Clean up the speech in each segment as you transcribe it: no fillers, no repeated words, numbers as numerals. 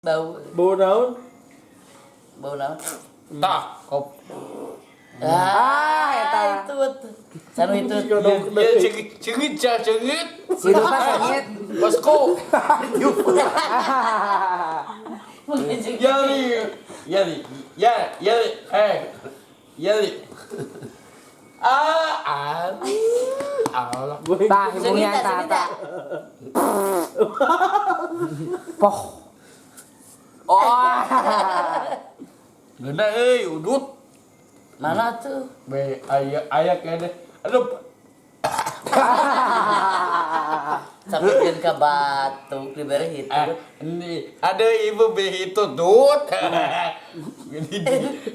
Bau. Bau naon? Bau naon? Tah, kop. Ah, eta. Itu. Sanu itu. Ya cengit, cengit, cah, cengit. Hidupna sengit. Bosku. Yali, yali, ya, yali, eh, yali. Ah, ah, Allah. Tah, Sengit ibunya tak, tah sengit tah. tak? Poh. Oh. Ngeunah euy, udut. Mana tuh? Be aya aya kene. Aduh, Sampai ke batuk diberi itu. ah, ini ada ibu be itu dut. Ini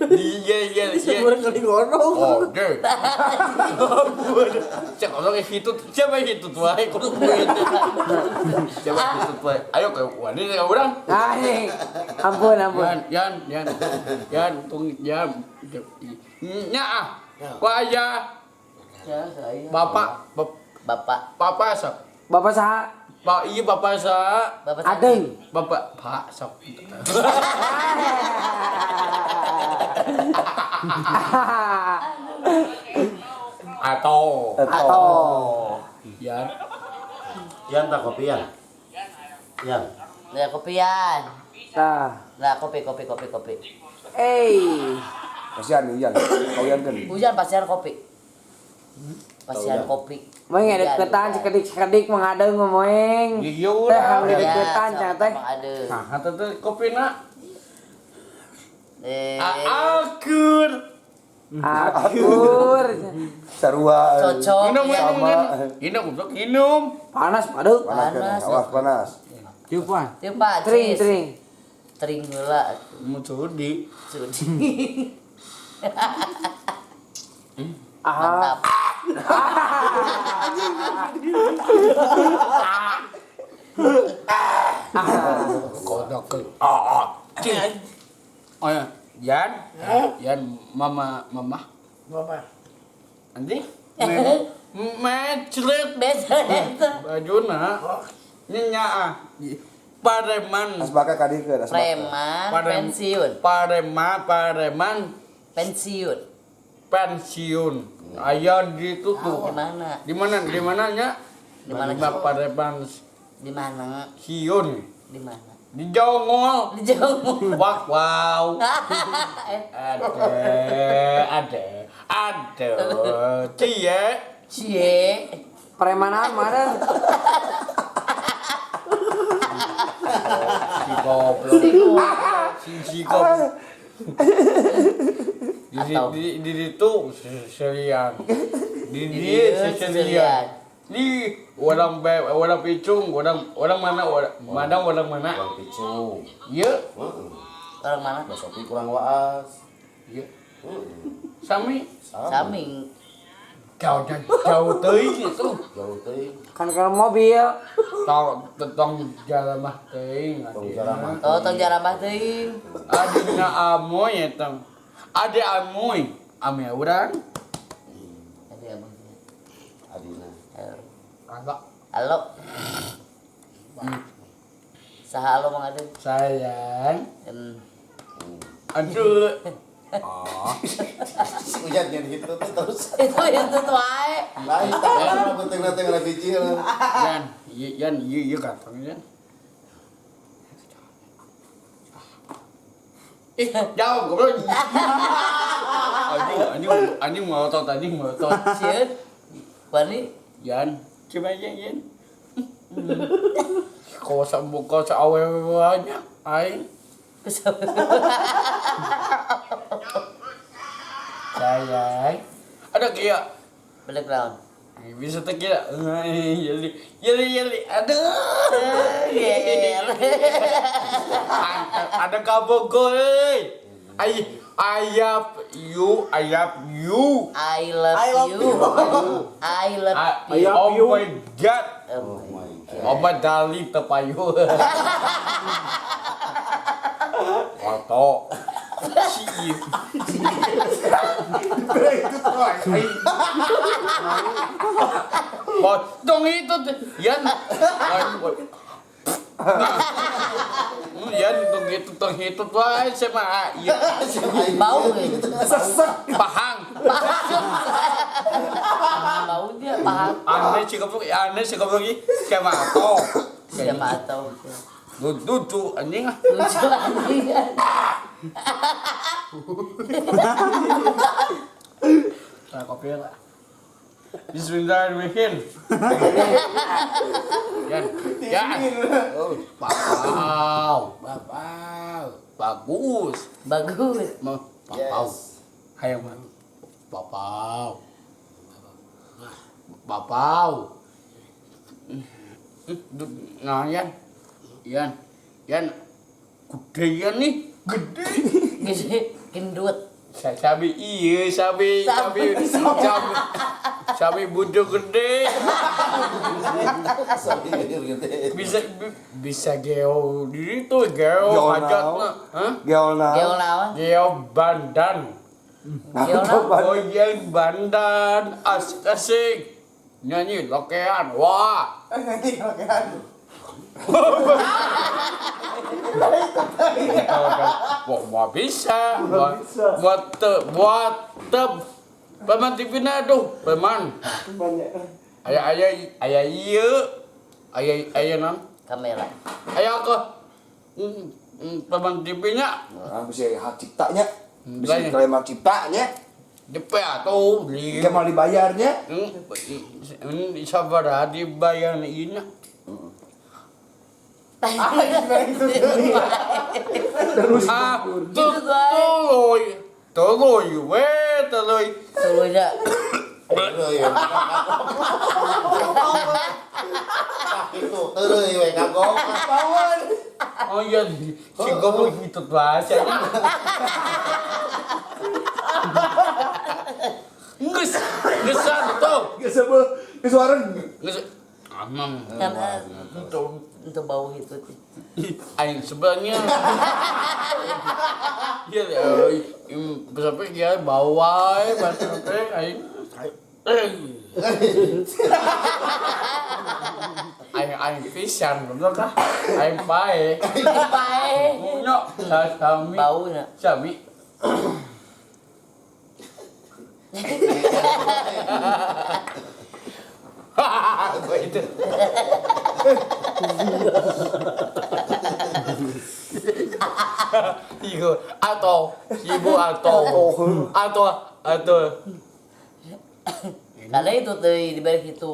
di ya ya ya. Sebenarnya kali ngorong. Oh, deh. Cek orang itu, siapa itu tuh? Ayo kudu itu. Siapa itu tuh? Ayo ke wani ke urang. Anjing. Ampun, ampun. Yan, yan, yan. Yan, tung yan. Nya ah. Waya Ya, saya. bapak, Bapak. papa sok. Bapak saha? Pak iya bapak sa. Bapak sakit. Adeng. Bapak pak sok. Atau Atau yan. Yan tak kopi yan. Yan. Nah, kopian. Tah. Nah, kopi, kopi, kopi, kopi. Eh. Kasihan hujan. Kau hujan kan. Hujan pasian kopi. Pasian kopi. Moeng Hujan, deketan hujan. sekedik-sekedik mengadeng moeng. Iya Teh urang. hang Ya, deketan sok, cenah teh. emang ada. Nah, teh kopina. Eh, Akur. Akur. Sarua. Cocok. Minum, ya. minum, minum. Minum, goblok, minum. Panas padeu. Panas kan. Panas. Awas panas. Tiupan. Tiup, Pak. Tring Cis. tring. Tring heula. Mau sudi. Sudi. Ah. Mantap. Kodok ke. Ah, ah. Cing. Oh ya, Yan, Yan, mama, mama. Mama. Nanti. Mecret Beda itu. bajuna. Nya ah. Pareman. Asbaka kadikeun asbaka. Preman pensiun. Pareman, pareman Pensiun. pensiun. Ayah di itu tuh. Di mana? Di mana? Di mananya? Di mana? Pareman Di mana? siun. Di mana? Di Jongol. Di Jawa. Wah, wow. Eh, Ada, ada, ada. Cie. Cie. Premanan mana? Si goblok. Si si goblok. Di Atau- di di itu seserian. Di Di di dieu seserian. seserian. Di orang be orang picung, orang orang mana orang mana orang mana. Kurang picung. Iya, Heeh. Orang mana? Mas Sopi kurang waas. iya. Heeh. Sami Saming. jauh jauh teuing itu. Jauh teuing. Kan kalau mobil. Tong tong jaramah teuing. Tong jaramah. Oh, tong jaramah teuing. Adina amoy eta. Ade amoy, ame urang. Ada abang. Adina. Agak Halo. Saha halo Mang Adeng? sayang. Hmm. Aduh. Hujan yang itu tuh terus. Itu tuh wae. Lain tak ada penting nanti ngana biji lah. Yan, yan, iya iya katang yan. Ih, jauh goblok. Anjing, anjing, anjing melotot, anjing melotot. Sieun. Wani Yan, coba aja yan. Kau sa buka sa awewe aja, aing. Sayang. Ada kia. Background. Bisa tak kira. Yeli, yeli, yeli. Aduh. Ger. Ada kabogo euy. Ay, ayap you, ayap you. I love I love you. I love you. Ayap Oh you. my god. Oh my god. Oh my dali tepayu. Foto. Si. Potong itu tuh. Yan. Yan tong hitut tong hitut wae sama ieu. Bau gitu. Sesek. Pahang. Pahang bau dia, pahang. Aneh sih goblok, aneh sih goblok ieu. Siapa atau? Siapa atau? Lucu anjing ah. Lucu anjing. Nah, kopi lah. Bismillahirrahmanirrahim. Yan, yan. Oh, papau, papau. Bagus. Bagus. Papau. Hayang mah. Papau. Papau. Nah, Yan. Yan. Yan. Gede yan nih. Gede. Gede, gendut. Sabi iya, sabi, sabi, sabi, sabi bujuk gede. Sabi gede. Bisa bisa geo di itu geo Geo hajatna. Hah? Geol naon? Geol naon? Geo bandan. Geol naon? Goyang bandan asik asik. Nyanyi lokean. Wah. Nanti lokean. Wah, mau bisa. Buat buat tep. Paman TV na tuh, paman. Banyak. Ayah ayah ayah iya. Ayah ayah non. Kamera. Ayah ke paman TV nya. Nah, bisa hak ciptanya. Bisa Lain. klaim hak ciptanya. Depe atau beli. Dia mau dibayarnya. Sabar dibayar ini. Terus Ah, tuloy, tuloy, we, tuloy. Tuluy dah. Terus ya. Itu terus we kagok. Oh iya, si goblok gitu bahasa. Nges, ngesan tuh. Geus seubeuh, geus wareng. Nges, amang. Karena untuk bau itu. Aing sebenarnya. Iya, sampai dia bawa, sampai aing. Aing aing pisan, goblok ah. Aing pae. Pae. No, sami. Bau na. Sami. Hahaha, itu. Ibu atau ibu atau atau atau Karena itu tuh diberi itu.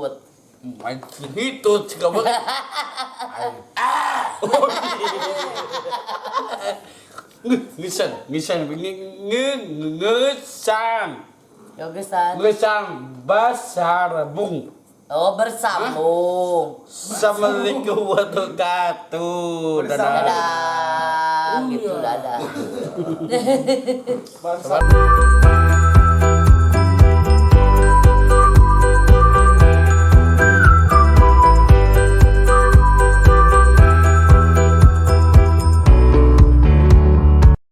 itu kamu. Ngesan, ngesan, ngesan, Yogesan. ngesan basarbung. Oh, bersambung. Assalamualaikum warahmatullahi wabarakatuh. Dadah. Dadah. Gitu, dadah. Bangsa.